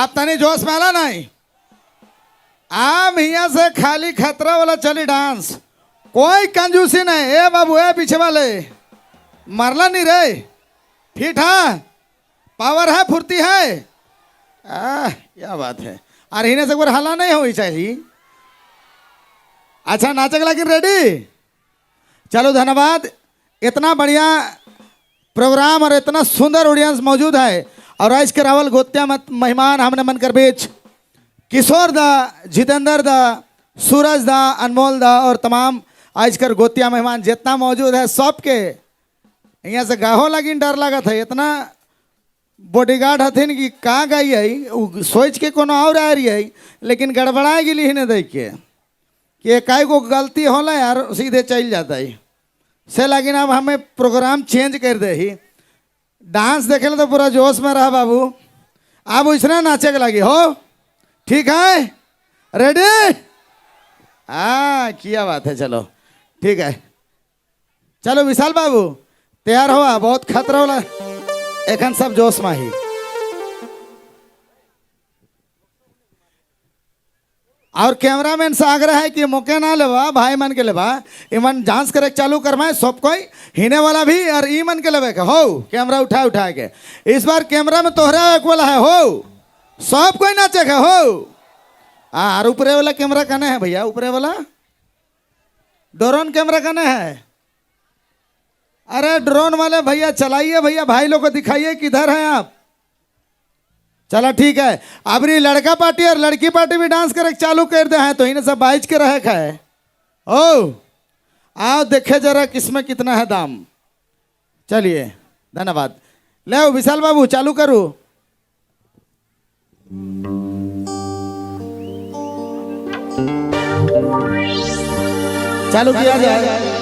आप तनी जोश में आला नहीं। आम यहाँ से खाली खतरा वाला चली डांस, कोई कंजूसी नहीं। ए बाबू, ए पीछे वाले मरला नहीं रे, ठीक है, पावर है, फुर्ती है। क्या बात है। अरे हिने से एक बार हला नहीं होनी चाहिए। अच्छा नाचे लगी रेडी? चलो धन्यवाद। इतना बढ़िया प्रोग्राम और इतना सुंदर ऑडियंस मौजूद है। और आज के रावल गोत्या मत मेहमान हमने मन कर बीच किशोर दा, जितेंद्र दा, सूरज दा, अनमोल दा और तमाम आज कर गोतिया मेहमान जितना मौजूद है सबके यहाँ से गाहो लगी डर लगत है। इतना बॉडीगार्ड हथिन कि का गई है सोच के कोनो और आ रही है, लेकिन गड़बड़ा गेली ही नहीं देख के कि एकाई को गलती होला यार सीधे चल जाता है। से लगिन अब हमें प्रोग्राम चेंज कर दे ही। डांस देखे तो पूरा जोश में रहा बाबू, अब उसने नाचे के लगी हो। ठीक है, रेडी? हाँ क्या बात है, चलो ठीक है। चलो विशाल बाबू तैयार हुआ, बहुत खतरा वाला एखन सब जोश में ही। और कैमरामैन से आग्रह है कि मौके ना लेवा, भाई मन के लेवा, इमन डांस करे चालू करवाए सब कोई, हिने वाला भी और ईमन के लेवे के हो। कैमरा उठा उठा के इस बार कैमरा में तोहरा एक वाला है हो, सब कोई नाचे के हो। और ऊपरे वाला कैमरा कने है भैया? ऊपरे वाला ड्रोन कैमरा कने है? अरे ड्रोन वाले भैया चलाइए भैया, भाई लोग को दिखाइए किधर हैं आप। चलो ठीक है, अब री लड़का पार्टी और लड़की पार्टी भी डांस करे चालू कर दे हैं तो इन्हें सब बाइच के रहे है। ओ आओ देखे जरा किसमें कितना है दाम। चलिए धन्यवाद। ले विशाल बाबू चालू करो। चालू किया जाए।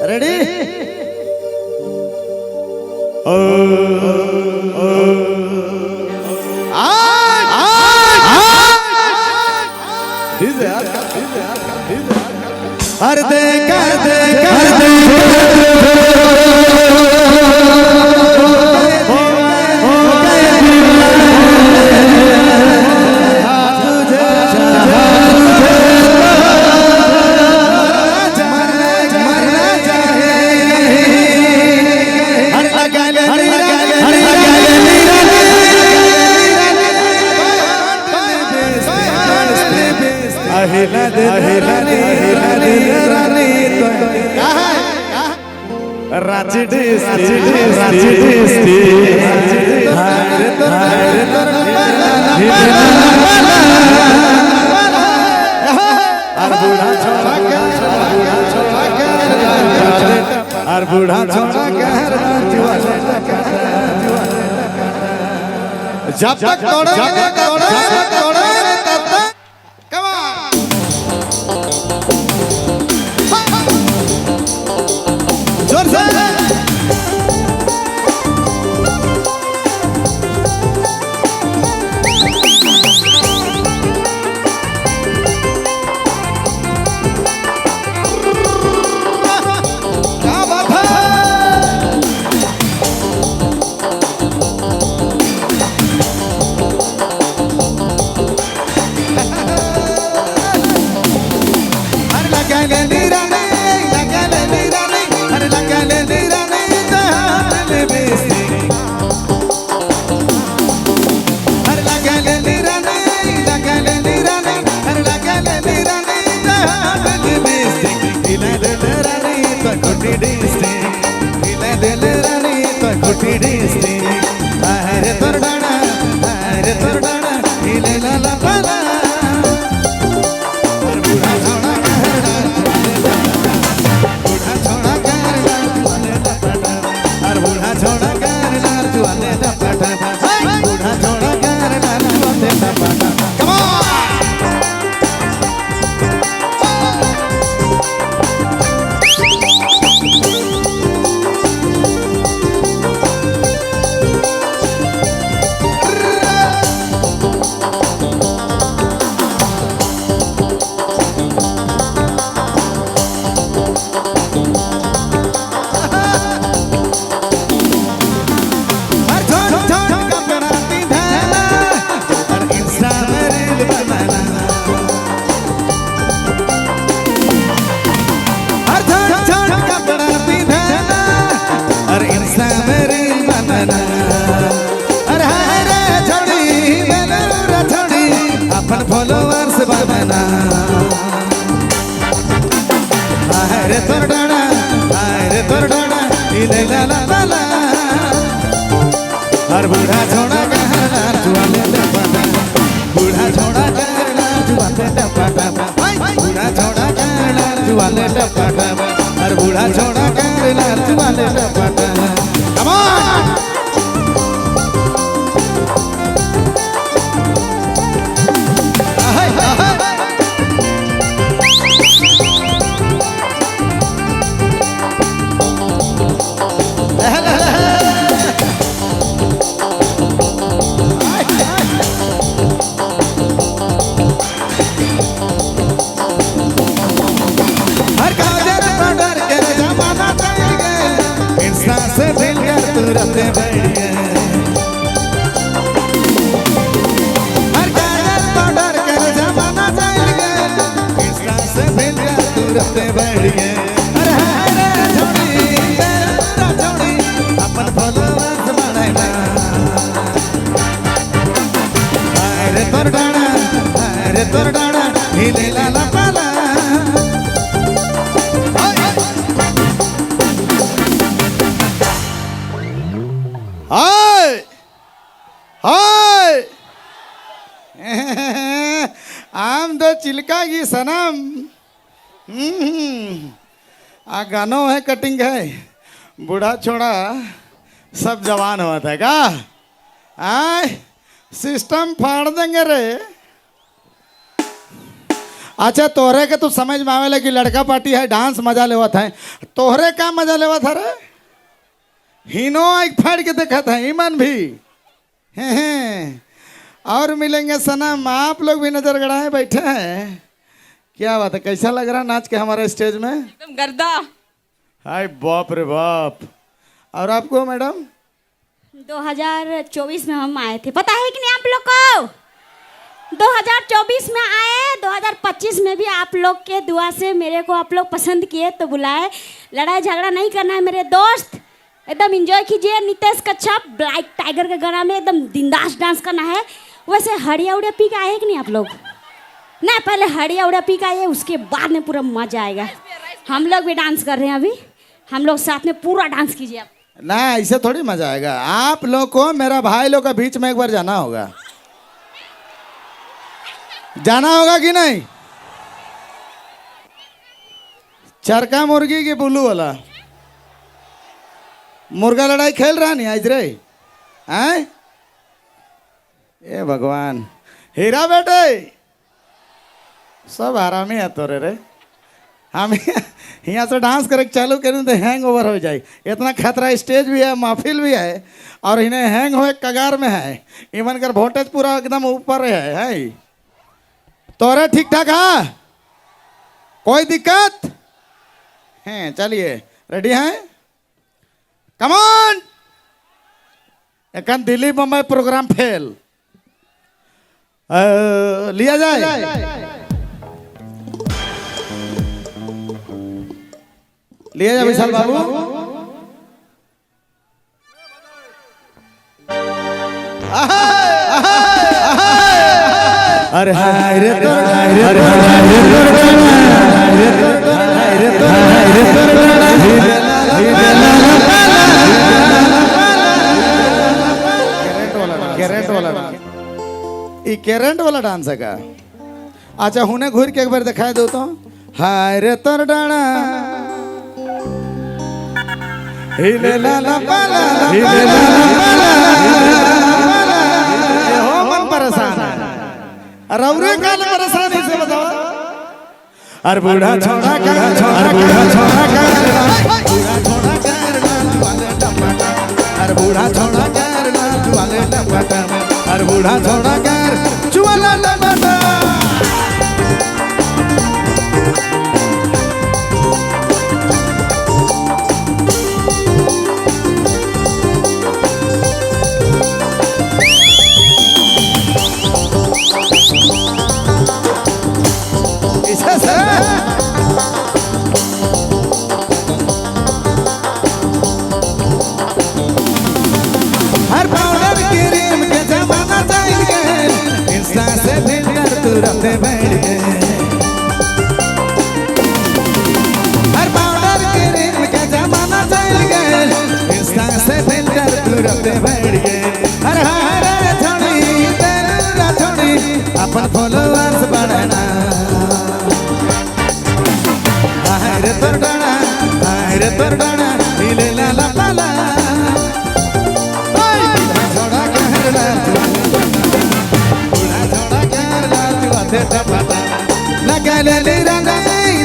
रेडी? हर दे कर दे कर दे जब तक तोड़ेंगे तोड़ेंगे तोड़ेंगे तब तक। कम ऑन जोर से। क्या बात है। हिले ला ला ला ला। हर बूढ़ा छोड़ा कहला जुआले टपा, बूढ़ा छोड़ा कहला जुआले टपा, बूढ़ा छोड़ा कहला जुआले टपा, हर बूढ़ा छोड़ा कहला जुआले टपा। कम ऑन से फिल्टर तुरंत बैठ गए। हर कागज पाउडर के जमाना चल गए, इंस्टा से फिल्टर तुरंत बैठ गए। अरे हरे छोड़ी तेरा छोड़ी अपन फॉलोअर्स बढ़ाना। अरे तोर डाना, अरे तोर डाना हिले ला ला पाला। हाय हाय आम दो चिलका की सनम। आ गानों है कटिंग है, बूढ़ा छोड़ा सब जवान होता है का। आय सिस्टम फाड़ देंगे रे। अच्छा तोहरे के तो समझ में आवे कि लड़का पार्टी है, डांस मजा लेवत है। तोहरे का मजा लेवत है रे? हिनो एक फाड़ के देखा था ईमान भी हैं। और मिलेंगे सनम, आप लोग भी नजर गड़ाए बैठे हैं। क्या बात है, कैसा लग रहा नाच के हमारे स्टेज में? एकदम गर्दा। हाय बाप रे बाप। और आपको मैडम? 2024 में हम आए थे, पता है कि नहीं आप लोग को? 2024 में आए, 2025 में भी आप लोग के दुआ से मेरे को आप लोग पसंद किए तो बुलाए। लड़ाई झगड़ा नहीं करना है मेरे दोस्त, एकदम एंजॉय कीजिए। नितेश कच्छप ब्लैक टाइगर के गाना में एकदम बिंदास डांस करना है। वैसे हड़िया उड़िया पी के आए कि नहीं आप लोग? ना पहले हड़िया उड़िया पी के आइए, उसके बाद में पूरा मजा आएगा। हम लोग भी डांस कर रहे हैं अभी, हम लोग साथ में पूरा डांस कीजिए आप। ना ऐसे थोड़ी मजा आएगा। आप लोग को मेरा भाई लोग का बीच में एक बार जाना होगा। जाना होगा कि नहीं? चरका मुर्गी की बुल्लू वाला मुर्गा लड़ाई खेल रहा नहीं आज रे? हैं? ए भगवान, हीरा बेटे सब आरामी है तोरे रे। हम यहाँ से डांस करे चालू करें तो हैंग ओवर हो जाए। इतना खतरा स्टेज भी है, महफिल भी है, और इन्हें हैंग होए कगार में है। इवन कर वोल्टेज पूरा एकदम ऊपर है। तोरे ठीक ठाक है, कोई दिक्कत है? चलिए रेडी हैं? कमॉन। एक दिल्ली बम्बई प्रोग्राम फेल लिया जाए। लिया जाए विशाल बाबू। अरे हाय रे तोर, हाय रे तोर, हाय रे तोर, हाय रे तोर, हाय रे तोर, करंट वाला डांस, ये करंट वाला डांस है का? अच्छा हुने घूर के एक बार दिखाई दो तो। हाय रे तोर डाना हिले ला ला पाला, हिले ला ला पाला, ये हो मन परेशान रौरे काल परेशान इसे बताओ। अरे बूढ़ा छोड़ा कर, अरे बूढ़ा छोड़ा कर, बूढ़ा छोड़ा कर अरे बूढ़ा छोड़ा कर चुआले टपाटा, अरे बूढ़ा छोड़ा कर चुआला टपाटा। हर पाउडर क्रीम के जमाना चल गए, इंस्टा से फिल्टर तुरंत बैठ गए। हर पाउडर क्रीम के जमाना चल गए, करते बैठ गए। अरे हाय रे छोड़ी तेरा छोड़ी अपन फॉलोअर्स बढ़ाना। हाय रे तोर डाना, हाय रे तोर डाना, हिले ला ला ला ला। ओए बूढ़ा छोड़ा कहरला बूढ़ा छोड़ा कहरला चुआते टपाटा। लगा ले ली रानी,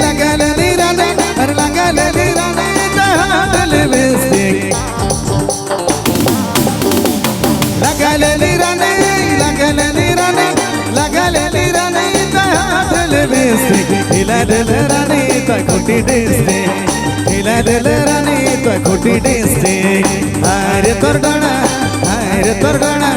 लगा ले ली रानी, अरे लगा ले ली रानी हाथ लिपस्टिक। लगा ले ली रानी, लगा ले ली रानी, लगा ले ली रानी हाथ लिपस्टिक। हिला दे ले रानी तो खुटी डिस्ट्रिक्ट, हिला दे ले रानी तो खुटी डिस्ट्रिक्ट। हाय रे तोर डाना, हाय रे तोर डाना,